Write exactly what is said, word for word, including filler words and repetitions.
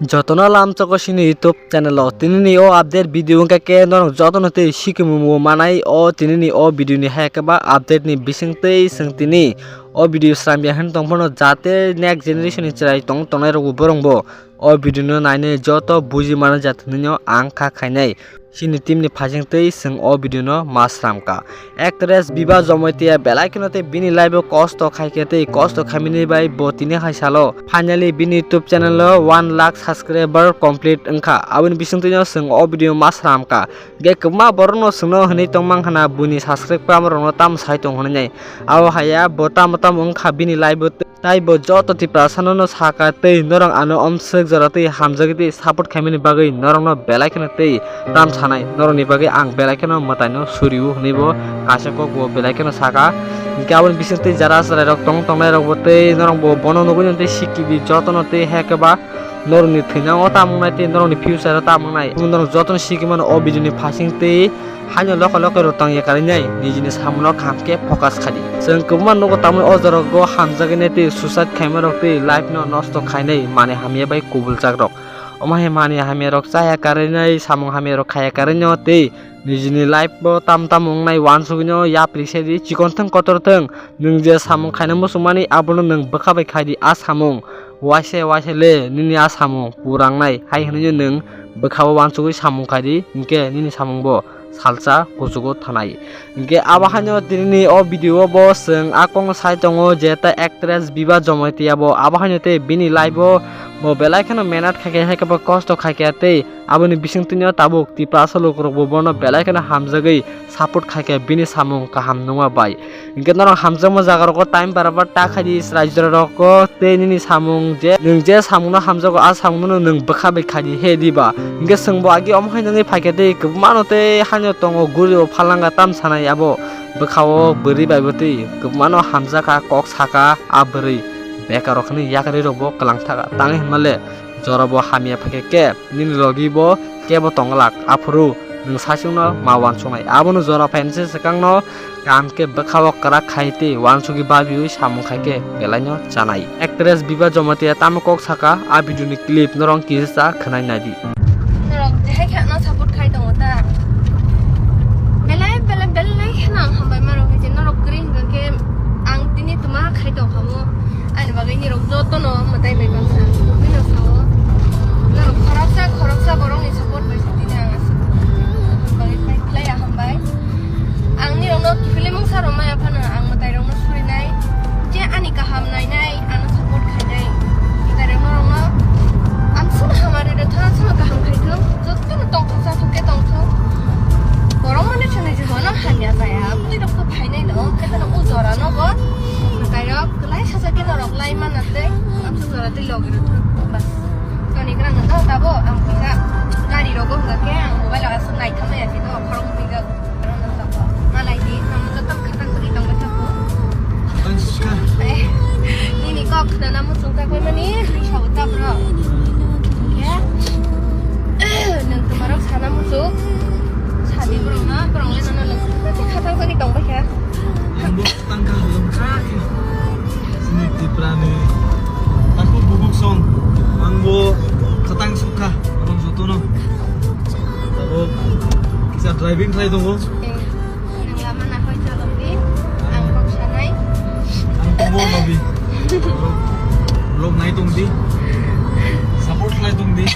Jotono lamchoko sini YouTube channel o tinini o update video wngkha khe norok jotono tei sikimung manai o tinini o video ni hai khe ba update ni bising tei chwng tini o video sramya hin tongphano jate next generation ni chwrai tong tongnai rokbo borongbo o video no nainai joto buji mano jat hinwi no ang kha khainai. Chini team ni phasing tei chwng o video no ma sram kha. Actress Biba Jamatia belai kheno tei bini life o kosto khai khe tei kosto khaimani bai bo tini hai salo finally bini YouTube channel o one lakh subscriber complete wngkha. Aboni bisingtwi no chwng o video ma sram kha. Ge kwbangma borok no chwngno hwnwi tongmang khna buini subscribe khamrok no tamo sai tong hwnwi nai. Abo haya bo tamo tamo wngkha bini life o. Tai bo joto Tiprasano no saka tei norok ano omswk jora tei hamjagwi tei support khaimani bagwi norokno belai kheno tei tam sanai, norokni bagwi ang belai kheno mwtaino suriu hwnwi bo kaisa kok bo belai kheno saka. Hinkhe aboni bising tei jara chwrairok tong tongnai rokbo tei norokbo bono nugwi tei sikibi jotono tei hekhe ba norokni thwinango tam wngnai tei norokni future o tam wngnai norok jotono sikimano o video ni phasing tei Haino lokhe lokhe rwtang yakarwi nai nijini samungno kaham khe focus khai di. Chwng kwbangma nugo tamni o jorao hamjagwi nai tei suicide khaima rok tei life no nosto khainai manwi hamya bai kubul jak rok. Omo hai manwi hamya rok chaya karwi nai samung hamya rok khaya karwi no tei nijini life bo tam tam wngnai uansugwi no yapri se di chikon thwng kotor thwng nwng je samung khaina muchungmani abono nwng bwkha bai khai di a samung. Waise waise le nini a samung purangnai hai hwnwi nwng bwkha o uansugwi samung khai di hinkhe nini samung bo salsa kuchugo thanai. Hinkhe abo haino tinini o video o bo chwng a kokno sai tongo je ta actress Biba Jamatia bo abo haino tei bini life o bo belai kheno mehnat khai khe hai khe bo kosto khai khe tei aboni bisingtwino tabuk Tiprasa lukurokbo bono belai kheno hamjagwi support khai khe bini samung kaham nungma bai. Hinkhe norok hamjakma jaga rogo time barabar ta khai di, chwrai jora rogo tei nini samung je nwng je samungno hamjago a samungno nwng bwkha bai khai di he diba. Hinkhe chwngbo agi omo hai nungwi phaikhe tei kwbangmano tei haino tongo guri o phalnanga tam sanai abo bwkha o bwrwi bai bo tei kwbangmano hamjakha kok saka a bwrwi bekar rok hinwi yakarwi rokbo kwlang thaka tangwi hinmale. Jorabo hamya phaikhe khe nini logi bo kebo tongglak, aphuru nwng saichungno ma uansuknai. Abono jora phainase swkangno kaham khe bwkha o kwrak khai tei uansugwi babiwi samung khai khe belaino chanai. Actress Biba Jamatia tamo kok saka, a video ni clip norok kisa khwnai naidi. Norok jehai khe ano support khai tongo ta. Belai, belai, belai kheno ang hambai ma rok hai je norok kwrwi hwnkhe ang tini tuma khai tong kha mo. Ani bagwi nirok jotono mwtai bai bangsa. Bino sao. Norok khoroksa, khoroksa borokni support bai se tini ang aswk bagwi pai khlai ya hambai. Ang nirokno kiphilwi mungsa rok maya phano ang mwtai rokno surinai. Je ani kaham nainai, ano support khainai. Mwtai rok norokno ang sono hamari rwthang, sono kaham khaithang. Jotono tongthok chathok khe tongthok. Borok mani chwngni jibon no hamya jaya. Bwtwi rok khe phainai no, khe phano o jora no bo. Mwtai rok. Kwlai sacha khe norok lai mana tei, amsuk jora tei logi rok bas. Toni kwrang no tabo ang kisa gari rogo hwnkha khe ang mobile o aswk naithok maya si no khorok mui gak. Malai di, nang joto khatang kwrwi tong bai thago. Tang sukha. Eh, nini kok khna na muchung tak bai mani, sao tabro. Ya. Nang tumarok sana muchung. Sadi borok na, borok le nana lang. Khatang kwrwi tong bai kha. Ang bo tangka halong chai. Sini Tiprani. Aku bubuk song. Ang bo khatang sukha. Orang jotono. Abo kisa driving khlai tongo. Eh, nang lama na hoi chalok di. Ang kok sanai. Ang tongo logi. Vlog nai tong di. Support khlai tong di.